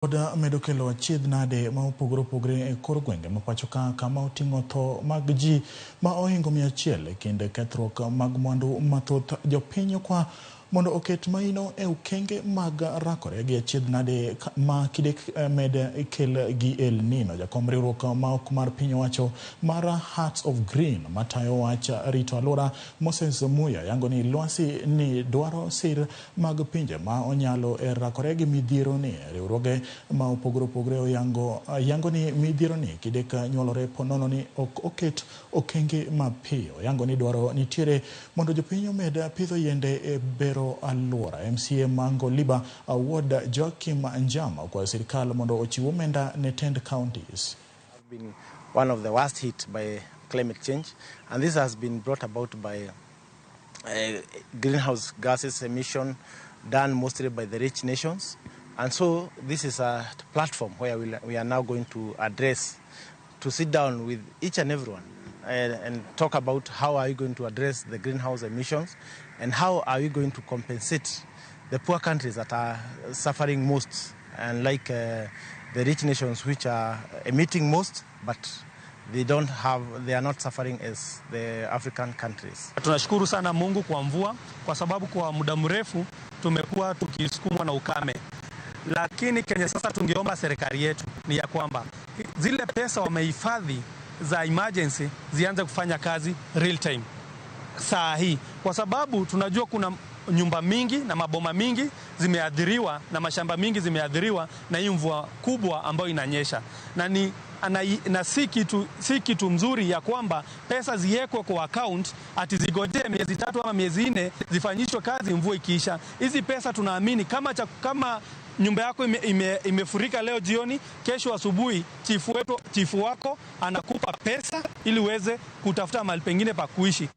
Pod medo kelo achiedh nade ma opogore opogore e kor gwenge ma pacho ka kama oting'o tho mag ji ma ohingo 100 e kind kethruok mag mwandu mathoth. Jopiny okwa mondo oket maino e okenge mag rakore gi achiedh nade ma kidek med kel gi El Nino. Jakom riwruok ma ok mar piny owacho mar Hearts of Green matayo wach rito alwora Moses Muya yango ni lwasi ni dwaro sir mag pinje ma onyalo e rakore gi midhiero ni. Riwruoge ma opogore opogore oyango yango ni midhiero ni kidek nyuolore ponono ni ok oket okenge mapiyo. Yango ni dwaro nitiere mondo jopiny omed pidho yiende e bero alwora. MCA ma Ngoliba Ward Joakim Njama okwayo sirikal mondo ochiw omenda ne tend counties. Have been one of the worst hit by climate change, and this has been brought about by greenhouse gases emission done mostly by the rich nations. And so this is a platform where we are now going to address, to sit down with each and everyone and talk about how are we going to address the greenhouse emissions and how are we going to compensate the poor countries that are suffering most, and like the rich nations which are emitting most, but they don't have, they are not suffering as the African countries. Tunashukuru sana Mungu kwa mvua, kwa sababu kwa muda mrefu tumekuwa tukisukumwa na ukame, lakini Kenya sasa tungeomba serikali yetu ni ya kwamba zile pesa wamehifadhi za emergency zianze kufanya kazi real time saa hii, kwa sababu tunajua kuna nyumba mingi na maboma mingi zimeathiriwa na mashamba mingi zimeathiriwa na hii mvua kubwa ambayo inanyesha na ni na si kitu mzuri ya kwamba pesa ziwekwe kwa account ati zigojee miezi 3 ama miezi 4 zifanyishwe kazi mvua ikiisha. Hizi pesa tunaamini kama nyumba yako imefurika leo jioni, kesho asubuhi chifu wetu, chifu wako anakupa pesa ili uweze kutafuta mahali pengine pa kuishi.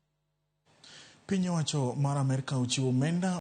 Piny owacho mar Amerka ochiwo omenda.